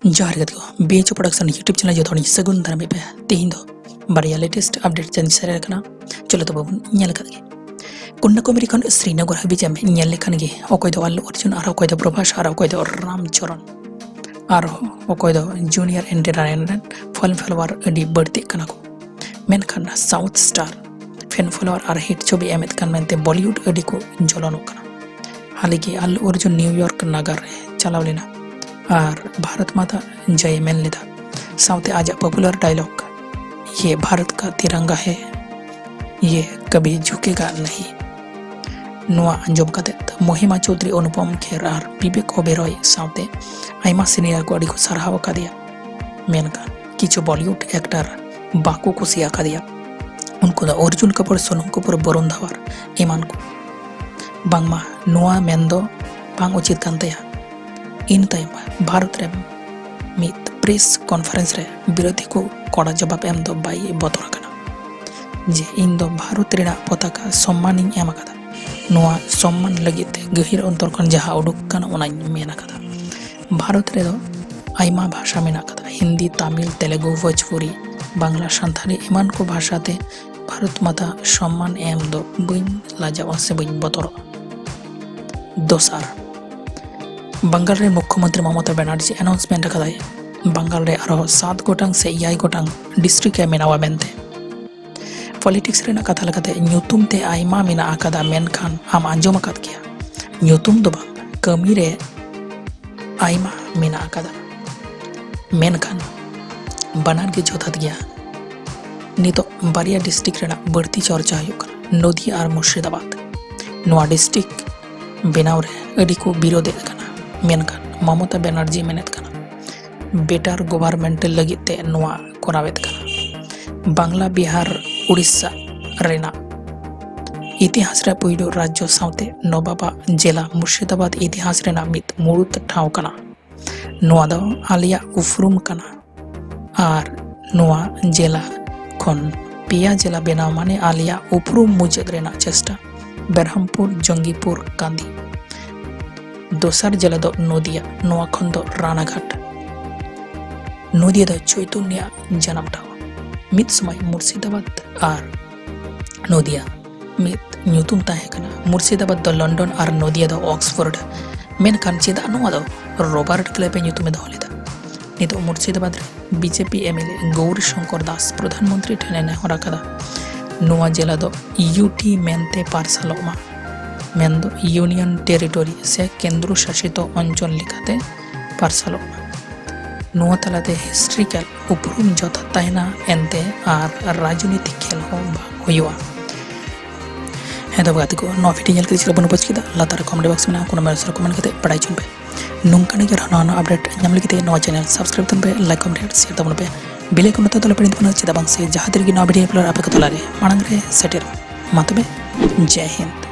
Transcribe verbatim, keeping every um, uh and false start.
ᱡᱚᱦᱟᱨ ᱜᱮ ᱜᱟᱛᱮ ᱠᱚ, B H O Production YouTube channel ᱡᱚᱛᱚ ᱦᱚᱲ ᱤᱧ ᱥᱟᱹᱜᱩᱱ ᱫᱟᱨᱟᱢ ᱯᱮ᱾ ᱛᱮᱦᱮᱧ ᱫᱚ ᱵᱟᱨᱭᱟ latest update ᱪᱟᱧ share ᱟᱠᱟᱱᱟ᱾ ᱪᱚᱞᱚ ᱛᱚᱵᱮ ᱵᱚᱱ ᱧᱮᱞ ᱟᱠᱟᱫ ᱜᱮ᱾ ᱠᱚᱱᱱᱟᱠᱩᱢᱟᱨᱤ ᱠᱷᱚᱱ ᱥᱨᱤᱱᱚᱜᱚᱨ ᱦᱟᱹᱵᱤᱡ ᱮᱢ ᱧᱮᱞ ᱞᱮᱠᱷᱟᱱ ᱜᱮ ᱚᱠᱚᱭ ᱫᱚ ᱟᱞᱞᱩ ᱚᱨᱡᱩᱱ ᱟᱨ ᱚᱠᱚᱭ ᱫᱚ ᱯᱨᱚᱵᱷᱟᱥ ᱟᱨ ᱚᱠᱚᱭ ᱫᱚ ᱨᱟᱢ ᱪᱚᱨᱚᱱ ᱟᱨ ᱚᱠᱚᱭ ᱫᱚ junior N T Narayan ᱨᱮᱱ fan follower ᱟᱹᱰᱤ ᱵᱟᱹᱲᱛᱤᱜ ᱠᱟᱱᱟ ᱠᱚ᱾ ᱢᱮᱱᱠᱷᱟᱱ South Star fan follower ᱟᱨ hit ᱪᱷᱚᱵᱤ ᱮᱢᱮᱫ ᱠᱟᱱ ᱢᱮᱱᱛᱮ Bollywood ᱟᱹᱰᱤ ᱠᱚ ᱡᱚᱞᱚᱱᱚᱜ ᱠᱟᱱᱟ᱾ ᱦᱟᱞᱮ ᱜᱮ ᱟᱞᱞᱩ ᱚᱨᱡᱩᱱ ᱱᱤᱭᱩᱭᱚᱨᱠ ᱱᱟᱜᱟᱨ ᱨᱮ ᱪᱟᱞᱟᱣ ᱞᱮᱱᱟ ᱟᱨ ᱵᱷᱟᱨᱚᱛ ᱢᱟᱛᱟ ᱡᱟᱭ ᱢᱮᱱ ᱞᱮᱫᱟ᱾ ᱥᱟᱶᱛᱮ ᱟᱡᱟᱜ popular dialogue, "ᱭᱮ ᱵᱷᱟᱨᱚᱛ ᱠᱟ ᱛᱤᱨᱟᱝᱜᱟ ᱦᱮ, ᱭᱮ ᱠᱟᱵᱷᱤ ᱡᱷᱩᱠᱮᱜᱟ ᱱᱟᱦᱤ", ᱱᱚᱣᱟ ᱟᱸᱡᱚᱢ ᱠᱟᱛᱮ ᱢᱚᱦᱤᱢᱟ ᱪᱳᱣᱫᱷᱩᱨᱤ, ᱚᱱᱩᱯᱚᱢ ᱠᱷᱮᱨ ᱟᱨ ᱵᱤᱵᱮᱠ ᱳᱵᱮᱨᱚᱭ ᱥᱟᱶᱛᱮ ᱟᱭᱢᱟ senior ᱠᱚ ᱟᱹᱰᱤ ᱠᱚ ᱥᱟᱨᱦᱟᱣ ᱟᱠᱟᱫᱮᱭᱟ᱾ ᱢᱮᱱᱠᱷᱟᱱ ᱠᱤᱪᱷᱩ Bollywood actor ᱵᱟᱠᱚ ᱠᱩᱥᱤ ᱟᱠᱟᱫᱮᱭᱟ᱾ ᱩᱱᱠᱩ ᱫᱚ ᱚᱨᱡᱩᱱ ᱠᱟᱯᱩᱨ, ᱥᱳᱱᱟᱢ ᱠᱟᱯᱩᱨ, ᱵᱚᱨᱩᱱ ᱫᱷᱟᱣᱟᱱ ᱮᱢᱟᱱ ᱠᱚ᱾ ᱵᱟᱝᱢᱟ ᱱᱚᱣᱟ ᱢᱮᱱ ᱫᱚ ᱵᱟᱝ ᱩᱪᱤᱛ ᱠᱟᱱ ᱛᱟᱭᱟ᱾ ᱤᱱᱟᱹ ᱛᱟᱭᱚᱢ ᱵᱷᱟᱨᱚᱛ ᱨᱮ ᱢᱤᱫ press conference ᱨᱮ ᱵᱤᱨᱳᱫᱷᱤ ᱠᱚ ᱠᱚᱲᱟ ᱡᱚᱵᱟᱵ ᱮᱢ ᱫᱚ ᱵᱟᱭ ᱵᱚᱛᱚᱨ ᱟᱠᱟᱱᱟ ᱡᱮ ᱤᱧ ᱫᱚ ᱵᱷᱟᱨᱚᱛ ᱨᱮᱱᱟᱜ ᱯᱚᱛᱟᱠᱟ ᱥᱚᱢᱢᱟᱱ ᱤᱧ ᱮᱢ ᱟᱠᱟᱫᱟ᱾ ᱱᱚᱣᱟ ᱥᱚᱢᱢᱟᱱ ᱞᱟᱹᱜᱤᱫ ᱛᱮ ᱜᱟᱹᱦᱤᱨ ᱚᱱᱛᱚᱨ ᱠᱷᱚᱱ ᱡᱟᱦᱟᱸ ᱩᱰᱩᱠ ᱠᱟᱱᱟ ᱚᱱᱟᱧ ᱢᱮᱱ ᱟᱠᱟᱫᱟ᱾ ᱵᱷᱟᱨᱚᱛ ᱨᱮᱫᱚ ᱟᱭᱢᱟ ᱵᱷᱟᱥᱟ ᱢᱮᱱᱟᱜ ᱟᱠᱟᱫᱟ, ᱦᱤᱱᱫᱤ, ᱛᱟᱢᱤᱞ, ᱛᱮᱞᱮᱜᱩ, ᱵᱷᱳᱡᱽᱯᱩᱨᱤ, ᱵᱟᱝᱞᱟ, ᱥᱟᱱᱛᱷᱟᱞᱤ ᱮᱢᱟᱱ ᱠᱚ ᱵᱷᱟᱥᱟ ᱛᱮ ᱵᱷᱟᱨᱚᱛ ᱢᱟᱛᱟ ᱥᱚᱢᱢᱟᱱ ᱮᱢ ᱫᱚ ᱵᱟᱹᱧ ᱞᱟᱡᱟᱜᱼᱟ ᱥᱮ ᱵᱟᱹᱧ ᱵᱚᱛᱚᱨᱚᱜᱼᱟ᱾ ᱫᱚᱥᱟᱨ, ᱵᱟᱝᱜᱟᱞ ᱨᱮ ᱢᱩᱠᱷᱭᱚᱢᱚᱱᱛᱨᱤ ᱢᱚᱢᱚᱛᱟ ᱵᱟᱱᱟᱨᱡᱤ announcement ᱟᱠᱟᱫᱟᱭ, ᱵᱟᱝᱜᱟᱞ ᱨᱮ ᱟᱨᱦᱚᱸ ᱥᱟᱛ ᱜᱚᱴᱟᱝ ᱥᱮ ᱮᱭᱟᱭ ᱜᱚᱴᱟᱝ district ᱮ ᱵᱮᱱᱟᱣᱟ ᱢᱮᱱᱛᱮ᱾ Politics ᱨᱮᱱᱟᱜ ᱠᱟᱛᱷᱟ ᱞᱮᱠᱟᱛᱮ ᱧᱩᱛᱩᱢ ᱛᱮ ᱟᱭᱢᱟ ᱢᱮᱱᱟᱜ ᱟᱠᱟᱫᱟ, ᱢᱮᱱᱠᱷᱟᱱ ᱟᱢ ᱟᱸᱡᱚᱢ ᱟᱠᱟᱫ ᱜᱮᱭᱟ, ᱧᱩᱛᱩᱢ ᱫᱚ ᱵᱟᱝ, ᱠᱟᱹᱢᱤ ᱨᱮ ᱟᱭᱢᱟ ᱢᱮᱱᱟᱜ ᱟᱠᱟᱫᱟ, ᱢᱮᱱᱠᱷᱟᱱ ᱵᱟᱱᱟᱨ ᱜᱮ ᱡᱚᱛᱷᱟᱛ ᱜᱮᱭᱟ᱾ ᱱᱤᱛᱚᱜ ᱵᱟᱨᱭᱟ district ᱨᱮᱱᱟᱜ ᱵᱟᱹᱲᱛᱤ ᱪᱚᱨᱪᱟ ᱦᱩᱭᱩᱜ ᱠᱟᱱᱟ, ᱱᱚᱫᱤᱭᱟ ᱟᱨ ᱢᱩᱨᱥᱤᱫᱟᱵᱟᱫᱽ᱾ ᱱᱚᱣᱟ district ᱵᱮᱱᱟᱣ ᱨᱮ ᱟᱹᱰᱤ ᱠᱚ ᱵᱤᱨᱳᱫᱮᱫ ᱠᱟᱱᱟ, ᱢᱮᱱᱠᱷᱟᱱ ᱢᱚᱢᱚᱛᱟ ᱵᱟᱱᱟᱨᱡᱤ ᱢᱮᱱᱮᱫ ᱠᱟᱱᱟ, better government ᱞᱟᱹᱜᱤᱫ ᱛᱮ ᱱᱚᱣᱟ ᱠᱚᱨᱟᱣᱮᱫ ᱠᱟᱱᱟ᱾ ᱵᱟᱝᱞᱟ, ᱵᱤᱦᱟᱨ, ᱩᱲᱤᱥᱥᱟ ᱨᱮᱱᱟᱜ ᱤᱛᱤᱦᱟᱥ ᱨᱮ ᱯᱩᱭᱞᱩ ᱨᱟᱡᱽᱡᱚ ᱥᱟᱶᱛᱮ ᱱᱚᱵᱟᱵᱟᱜ ᱡᱮᱞᱟ ᱢᱩᱨᱥᱤᱫᱟᱵᱟᱫᱽ ᱤᱛᱤᱦᱟᱥ ᱨᱮᱱᱟᱜ ᱢᱤᱫ ᱢᱩᱲᱩᱫ ᱴᱷᱟᱶ ᱠᱟᱱᱟ᱾ ᱱᱚᱣᱟ ᱫᱚ ᱟᱞᱮᱭᱟᱜ ᱩᱯᱨᱩᱢ ᱠᱟᱱᱟ ᱟᱨ ᱱᱚᱣᱟ ᱡᱮᱞᱟ ᱠᱷᱚᱱ ᱯᱮᱭᱟ ᱡᱮᱞᱟ ᱵᱮᱱᱟᱣ ᱢᱟᱱᱮ ᱟᱞᱮᱭᱟᱜ ᱩᱯᱨᱩᱢ ᱢᱩᱪᱟᱹᱫ ᱨᱮᱱᱟᱜ ᱪᱮᱥᱴᱟ᱾ ᱵᱮᱨᱦᱟᱢᱯᱩᱨ, ᱡᱚᱝᱜᱤᱯᱩᱨ, ᱠᱟᱸᱫᱤ᱾ ᱫᱚᱥᱟᱨ ᱡᱮᱞᱟ ᱫᱚ ᱱᱚᱫᱤᱭᱟ, ᱱᱚᱣᱟ ᱠᱷᱚᱱ ᱫᱚ ᱨᱟᱱᱟᱜᱷᱟᱴ᱾ ᱱᱚᱫᱤᱭᱟ ᱫᱚ ᱪᱳᱭᱛᱚᱱᱭᱚ ᱟᱜ ᱡᱟᱱᱟᱢ ᱴᱷᱟᱶ᱾ ᱢᱤᱫ ᱥᱚᱢᱚᱭ ᱢᱩᱨᱥᱤᱫᱟᱵᱟᱫᱽ ᱟᱨ ᱱᱚᱫᱤᱭᱟ ᱢᱤᱫ ᱧᱩᱛᱩᱢ ᱛᱟᱦᱮᱸ ᱠᱟᱱᱟ᱾ ᱢᱩᱨᱥᱤᱫᱟᱵᱟᱫᱽ ᱫᱚ ᱞᱚᱱᱰᱚᱱ ᱟᱨ ᱱᱚᱫᱤᱭᱟ ᱫᱚ ᱚᱠᱥᱯᱷᱳᱨᱰ᱾ ᱢᱮᱱᱠᱷᱟᱱ ᱪᱮᱫᱟᱜ ᱱᱚᱣᱟ ᱫᱚ ᱨᱚᱵᱟᱨᱴ ᱠᱞᱮᱯ ᱮ ᱧᱩᱛᱩᱢ ᱮ ᱫᱚᱦᱚ ᱞᱮᱫᱟ? ᱱᱤᱛᱚᱜ ᱢᱩᱨᱥᱤᱫᱟᱵᱟᱫᱽ ᱨᱮ ᱵᱤᱡᱮᱯᱤ ᱮᱢᱮᱞᱮ ᱜᱳᱣᱨᱤ ᱥᱚᱝᱠᱚᱨ ᱫᱟᱥ ᱯᱨᱚᱫᱷᱟᱱ ᱢᱚᱱᱛᱨᱤ ᱴᱷᱮᱱ ᱮ ᱱᱮᱦᱚᱨ ᱟᱠᱟᱫᱟ ᱱᱚᱣᱟ ᱡᱮᱞᱟ ᱫᱚ ᱭᱩᱴᱤ ᱢᱮᱱᱛᱮ ᱯᱟᱨᱥᱟᱞᱚᱜ ᱢᱟ, ᱢᱮᱱᱫᱚ ᱤᱭᱩᱱᱤᱭᱚᱱ ᱴᱮᱨᱤᱴᱚᱨᱤ ᱥᱮ ᱠᱮᱱᱫᱨᱚ ᱥᱟᱥᱤᱛᱚ ᱚᱧᱪᱚᱞ ᱞᱮᱠᱟᱛᱮ ᱯᱟᱨᱥᱟᱞᱚᱜ ᱢᱟ᱾ ᱱᱚᱣᱟ ᱛᱟᱞᱟᱛᱮ ᱦᱤᱥᱴᱨᱤᱠᱟᱞ ᱩᱯᱨᱩᱢ ᱡᱚᱛᱷᱟᱛ ᱛᱟᱦᱮᱱᱟ ᱮᱱᱛᱮ ᱟᱨ ᱨᱟᱡᱽᱱᱤᱛᱤ ᱠᱷᱮᱞ ᱦᱚᱸ ᱵᱟᱝ ᱦᱩᱭᱩᱜᱼᱟ᱾ ᱦᱮᱸ ᱛᱚᱵᱮ ᱜᱟᱛᱮ ᱠᱚ, ᱱᱚᱣᱟ ᱵᱷᱤᱰᱤᱭᱳ ᱧᱮᱞ ᱠᱟᱛᱮ ᱪᱮᱫ ᱞᱮᱠᱟ ᱵᱚᱱ ᱵᱩᱡᱽ ᱠᱮᱫᱟ? ᱞᱟᱛᱟᱨ ᱨᱮ ᱠᱚᱢᱮᱱᱴ ᱵᱚᱠᱥ ᱢᱮᱱᱟᱜᱼᱟ, ᱠᱚᱱᱚ ᱢᱮᱱᱥ ᱨᱮ ᱠᱚᱢᱮᱱᱴ ᱠᱟᱛᱮ ᱵᱟᱲᱟᱭ ᱦᱚᱪᱚᱱ ᱯᱮ᱾ ᱱᱚᱝᱠᱟᱱ ᱜᱮ ᱟᱨᱦᱚᱸ ᱱᱟᱣᱟ ᱱᱟᱣᱟ ᱟᱯᱰᱮᱴ ᱧᱟᱢ ᱞᱟᱹᱜᱤᱫ ᱛᱮ ᱱᱚᱣᱟ ᱪᱮᱱᱮᱞ ᱥᱟᱵᱥᱠᱨᱟᱭᱤᱵ ᱛᱟᱵᱚᱱ ᱯᱮ, ᱞᱟᱭᱤᱠ ᱠᱚᱢᱮᱱᱴ ᱥᱮᱭᱟᱨ ᱛᱟᱵᱚᱱ ᱯᱮ᱾ ᱵᱮᱞ ᱟᱭᱠᱚᱱ ᱚᱱᱟ ᱛᱟᱞᱟ ᱯᱮ ᱛᱟᱵᱚᱱᱟ, ᱪᱮᱫᱟᱜ ᱵᱟᱝ ᱥᱮ ᱡᱟᱦᱟᱸ ᱛᱤ ᱨᱮᱜᱮ ᱱᱚᱣᱟ ᱵᱷᱤᱰᱤᱭᱳ ᱟᱯᱞᱳᱰ ᱟᱯᱮ ᱠᱚ ᱛᱟᱞᱟᱨᱮ ᱢᱟᱲᱟᱝ ᱨᱮ ᱥᱮᱴᱮᱨ᱾ ᱢᱟ ᱛᱚᱵᱮ, ᱡᱟᱭ ᱦᱤᱱᱫ᱾